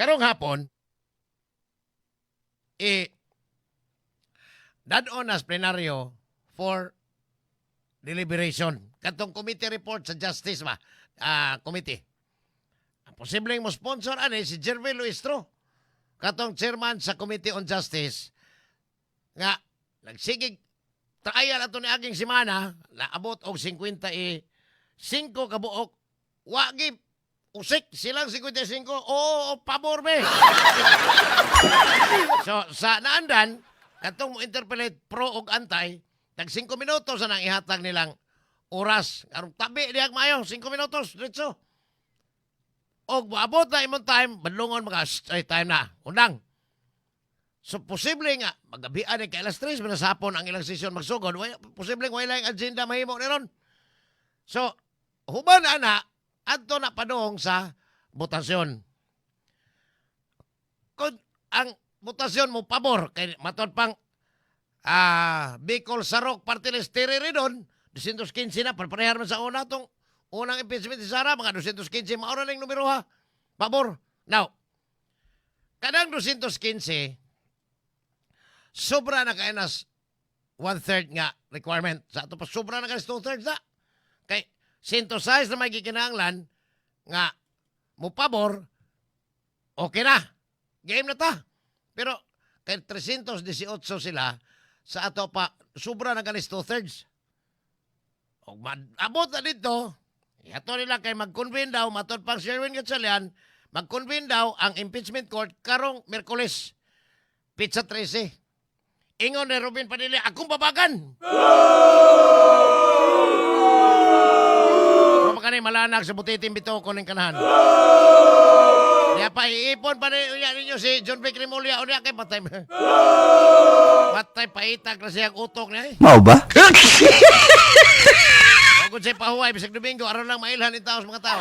Karong hapon, eh, dad-on as plenaryo for deliberation. Katong committee report sa Justice ba? Ah, committee. Ang posibleng mo sponsor ani si Jervil Luistro. Katong chairman sa Committee on Justice nga nagsigig trial ato ni aging semana, naabot og 55 kabuok, wagi usik silang 55, oo, pabor be. So sa naandan katong mo interpellate pro og anti, tag 5 minutos na nang ihatag nilang oras aron tabi diha maayo. 5 minutos diretso og moabot na imong time, badlongon mga, "Ay, time na, undang." So posible nga magabian ni kay alas 3 man sa hapon ang ilang sesyon magsugod. Way, posible nga walay agenda mahimo ni ron. So human ana, adto na padung sa botasyon. Kung ang botasyon mo pabor kay matod pang Bicol Sarok Party List Terry Ridon, 215 na parehar man sa una tong unang impeachment ni Sara, mga 215 mao ra ning numero ha pabor. Now kanang 215, sobra na kay nas one-third nga requirement. Sa ato pa, sobra na kay two-thirds na. Kay 106 na may gikinahanglan nga mo pabor, okay na. Game na ta. Pero kay 318 sila, sa ato pa, sobra na kanis two-thirds. Og abot na dito, yato nila kay mag-convene daw, matod pang Sherwin Gatchalian, mag-convene daw ang impeachment court karong Miyerkules, petsa 13. Ingon ni Robin Padilla, "Akong babagan." Kung kani malanag sa butitin bito ko ning kanahan. Diya pa iipon pa niya ninyo si John Vic Remulla unya kay patay. Patay paitag na siyang utok niya eh. Mao ba? Pagod siya pahuway, bisag Domingo, aron lang mailhan ni tao sa mga tao.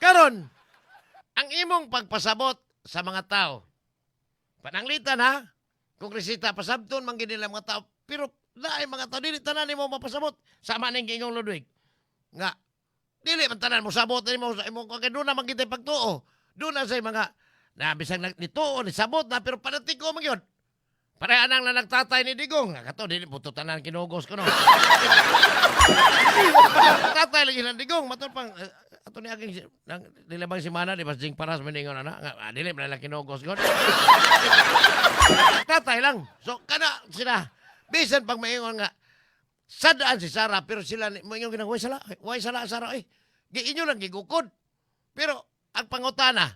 Karon, ang imong pagpasabot sa mga tao, pananglitan ha, kongresista, pasabton man gid nila mga tao, pero naay mga tao, dili tanan nimo mapasabot. Sama ning giingong Ludwig. Nga, dili man tanan mo sabot nimo sa imong kay doon na man gid pagtuo. Doon na say mga na bisag nituo ni sabot na pero panatiko man gyud. Pareha nang na nagtatay ni Digong. Nga kato, dili puto tanan kinugos ko no. Tatay lagi ng Digong. Matod pang, ato ni aging, nang, nilabang simana, di ba, Jing Paras maningon ana. Nga, dili, man lang kinugos ko. Tatay lang. So, kana sila. Bisan pag maingon nga, sadaan si Sara, pero sila, maingon ginang, way sala, way sala, Sara, eh. Gi inyo lang gigukod. Pero, ang pangutana,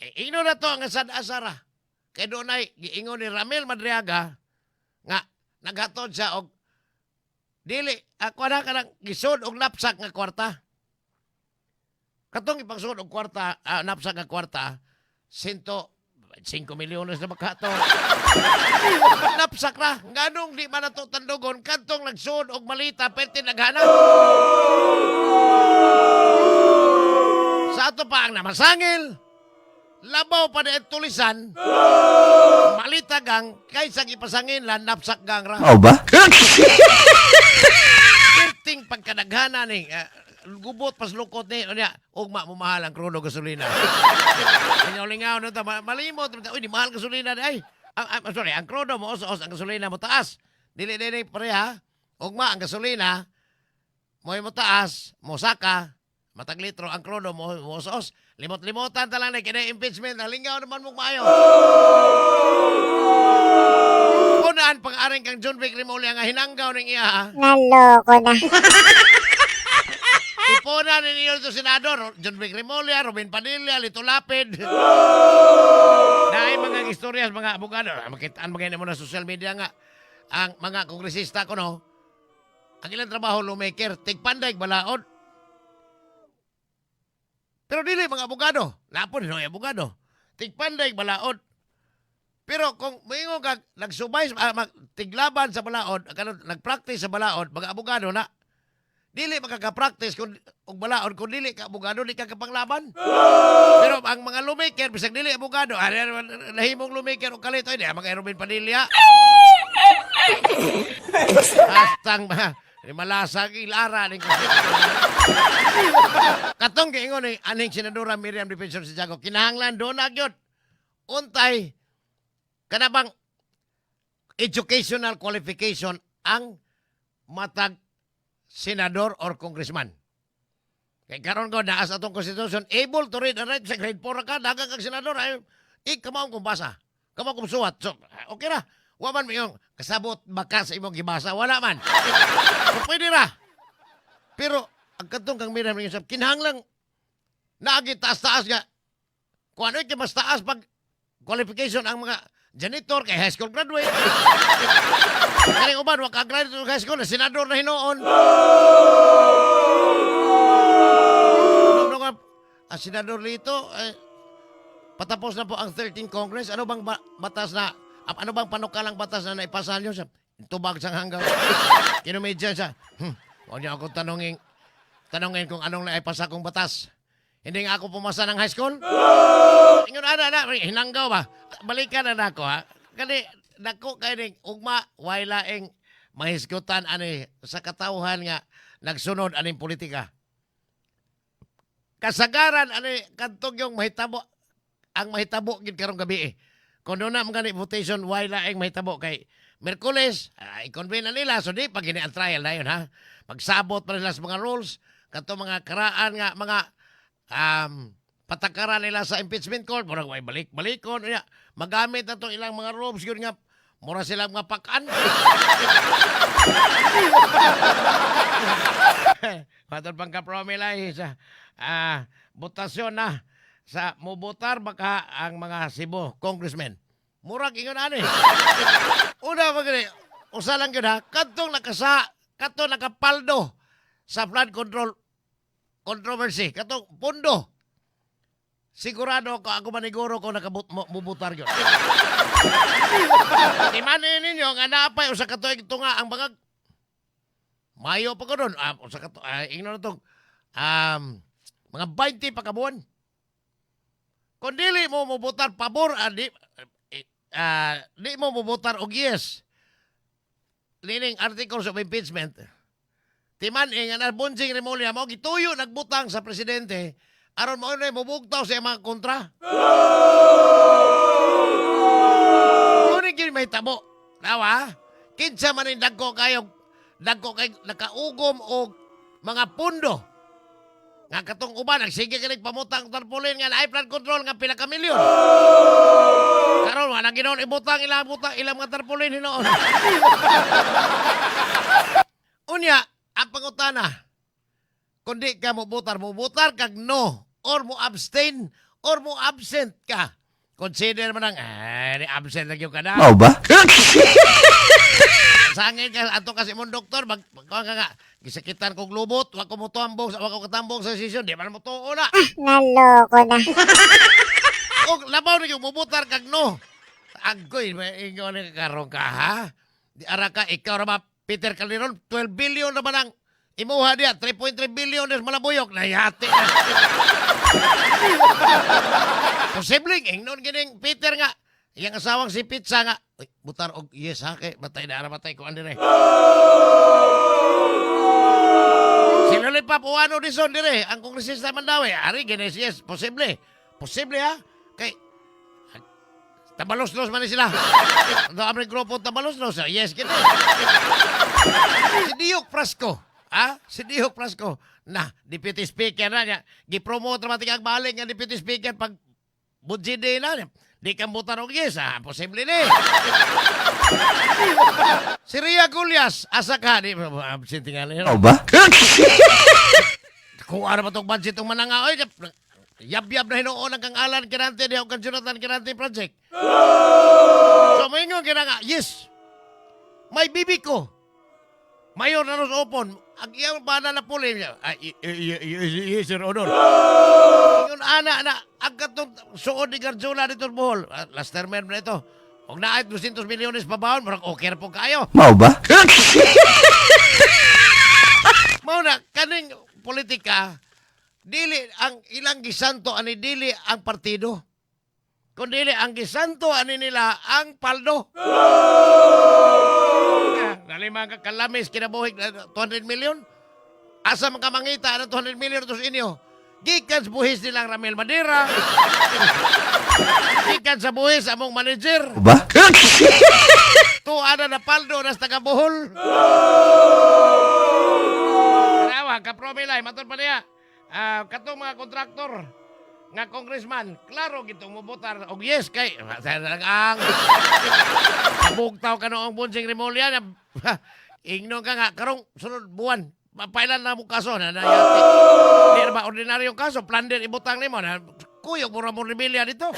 eh, ino na to ang sada Sara. Kay doon ay giingon ni Ramil Madriaga nga naghatod siya og dili ako na kanang gisod og napsak nga kwarta. Katong ipagsud og kwarta, napsak nga kwarta, 105 milyones na makato. Napsak ra. Nganong di man nato tandugon kadtong nagsud og malita perti naghana. Sa ato pa ang namasangil, labaw pa na tulisan, malita gang, kaysa ipasangin lan, napsak gang ra. Mao ba? Perting pagkadaghana ni, gubot pas lukot ni, unya, ugma mo mahal ang krudo gasolina. Lingaw-lingaw na ta, malimot, uy, di mahal gasolina di, ay. Ang, sorry, ang krudo mo, os-os, ang gasolina mo taas. Dili, dili, pareha. Ugma, ang gasolina, mo taas, mo saka, matag litro, ang krudo mo, mo os-os. Limot-limotan ta lang na, kina impeachment, nalingaw naman mong maayo. Unaan pang-aring kang John Vic Remulla nga hinanggaw ning iya, ha? Naloko na. Ipuna ni ninyo ito senador, John Vic Remulla, Robin Padilla, Lito Lapid. Dahil mga istorya sa mga abogado, makitaan mga mo na social media nga, ang mga kongresista ko no, ang ilang trabaho lawmaker, tigpanday, balaod. Pero dili mga abogado, lapon no abogado, tigpanday, balaod. Pero kung moingon ka nagsubay tiglaban sa balaod, kanon nagpractice sa balaod, mga abogado na dili makaka-practice kung og balaod kung dili ka abogado, di ka kapanglaban. Pero ang mga lawmaker bisag dili abogado, ari nahimong lawmaker og kalit ay di mga Robin Padilla. Hastang ma malasag ilara ning konsepto. Katong giingon ni aning Senadora Miriam Defensor Santiago, kinahanglan doon na gyud untay kana bang educational qualification ang matag senador or congressman. Kay karon ko naa sa atong constitution, able to read and write, sa grade 4 ka, dagang kag senador ay kamaong kong basa. Kamaong kong suwat. So, okay ra. Wa man yung kasabot baka sa imong gibasa, wala man. So, pwede ra. Pero ang katong kang Miriam Yusuf, kinahanglang naagi taas-taas nga kung ano yung mas taas pag qualification ang mga janitor kay high school graduate. Kaning uban wa ka graduate og high school, na senador na hinuon. Ano nga, ang Senador Lito, eh, patapos na po ang 13 Congress. Ano bang batas na, ano bang panukalang batas na naipasa niyo sa tubag sang hanggaw? Kinumedya siya. Huwag niyo ako tanongin kung anong naipasa kong batas. Hindi nga ako pumasa ng high school. Ingon ana na, hinanggaw ba? Balikan na nako ha. Kani dako kay ning ugma way laing mahisgutan ani sa katawhan nga nagsunod aning politika. Kasagaran ani kadtong yung mahitabo, ang mahitabo gid karong gabi eh. Kung doon na mga votation, way laing mahitabo kay Miyerkules, i-convene na nila, so di pag gini ang trial na yun ha. Pagsabot pa nila sa mga rules, kadto mga karaan nga mga patakaran nila sa impeachment court, murag way balik-balikon, unya, magamit na to ilang mga robes yun nga, mura sila mga pakan. Matod pang kapromila sa botasyon na sa mubotar baka ang mga Cebu congressmen. Murag ingon ani. Una pa gani, usa lang gyud ha, kadtong nakasa, kadtong nakapaldo sa flood control controversy, katong pondo. Sigurado ako, ako maniguro ko nakabut mo, mubutar gyud. Timanin ninyo nga naapay usa ka tuig tunga ang bangag. Mayo pa ko doon. Usa ka ingnon na tong mga 20 pa ka buwan. Kung dili mo mubutar pabor, di mo mubutar og yes lining articles of impeachment, timan eh, nga na Bonjing Remulla mo gituyo nagbutang sa presidente aron mo na mubugtaw sa iyang mga kontra. Ngunit yun may tabo. Tawa? Kinsa man ang dagko kay nakaugom og mga pundo. Nga katong uban, nagsige ka pamutang tarpaulin nga naay flood control nga pila ka milyon. Karon wala ginoon ibutang ilang butang ilang mga tarpaulin hinuon. Unya, ang pangutana, kung di ka mo butar kag no, or mo abstain, or mo absent ka. Consider mo nang, ni absent lang yung ka na. Mao ba? Sangin ka, ato kasi mong doktor, mag ka nga, gisakitan kog lubot, wa ko mo tuambong, wa ko katambong sa session, di man mo tuo na. Naloko na. Og labaw na yung mubutar kag no. Agoy, may ingon ni karon ka ha? Di ara ka, ikaw ra ba, Peter Calderon, 12 billion na ba ang imuha diya, 3.3 billion des Malabuyok, nayati na. Posibleng, ingnon gining Peter nga, iyang asawang si Pizza nga, uy, butar og yes ha, kay batay na ara batay ko dire. Si Lollipop Uano Dizon dire, ang kongresista Mandaue, ari gines yes, posible. Posible ha? Kay Tabalos-los man ni sila. Ang aming grupo Tabalos-los. Yes, gini. Si Diok Frasco. Ha? Si Diok Frasco. Na, deputy speaker na niya. Gipromote naman ang baling nga deputy speaker pag budget day na. Di ka butar og yes. Ha? Posible ni. Si Ria Gullas, asa ka? Di, absent tingali. Mao ba? Kung ano ba itong budget ng mananga, oy, yab-yab na hinuon ang kang Alan Quirante, diha kang Jonathan Quirante project. So, maingon kina nga, yes, may bibi ko. Mayor na ros opon, ang iyang bana na puli niya. Ay, yes, Your Honor. Ingon ana na, ang katong suod ni Garzola dito sa Bohol. Ah, last term na ito. Kung naay 200 milyones pabawon, murag okay ra po kayo. Mao ba? Mao na kaning politika dili ang ilang gisanto ani dili ang partido. Kun dili ang gisanto ani nila ang paldo. Nalima ka kalamis kinabuhi 200 million. Asa man ka mangita ng 200 million to sa inyo? Gikan sa buhis nilang Ramil Madera. Gikan sa buhis among manager. Ba? Tuwa na napaldo nas taga Bohol. Kanawa, kapromilay, matod pa niya. Ah, katong mga kontraktor nga congressman, klaro gitong mubotar og yes kay ang bugtaw ka noong Bunsing Remulla na ingnon ka nga karong sunod buwan mapailan na mo kaso na nayati. Di na ba ordinaryong kaso, plunder ibutang nimo na kuyog mo Ramon Revilla dito.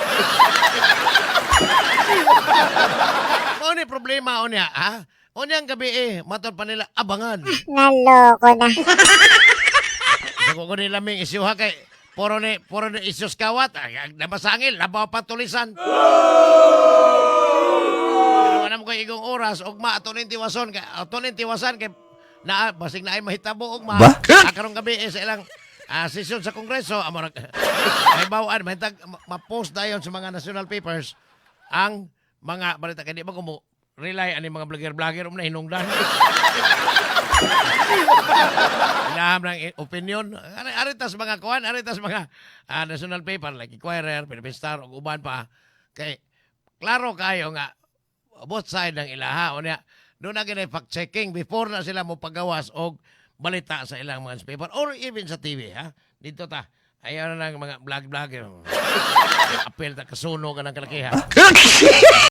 Mao ni problema unya, ha? Unyang gabi eh, matod pa nila abangan. Naloko na. Sa ko nila ming isyu ha kay puro ni isyos kawat, ay, nabasangil, labaw pa tulisan. Pero anam ko igong oras ugma ato ning tiwason kay ato ning tiwasan kay naa basig naay mahitabo ugma. Ba? Ah, karong gabi eh, sa ilang sesyon sa Kongreso amo ra may bawaan mahitag ma-post dayon sa mga national papers ang mga balita kay di ba kumo rely ani mga vlogger-vlogger um na hinungdan. Ilaham ng opinion. Aritas mga kuan, aritas mga national paper like Inquirer, Philippine Star, ug uban pa. Kay klaro kayo nga both side ng ilaha. Unya, doon na ginay fact checking before na sila mo pagawas og balita sa ilang mga newspaper or even sa TV, ha. Dito ta. Ayaw na lang mga vlog vlogger. Apel ta kasunog ka ng kalakihan.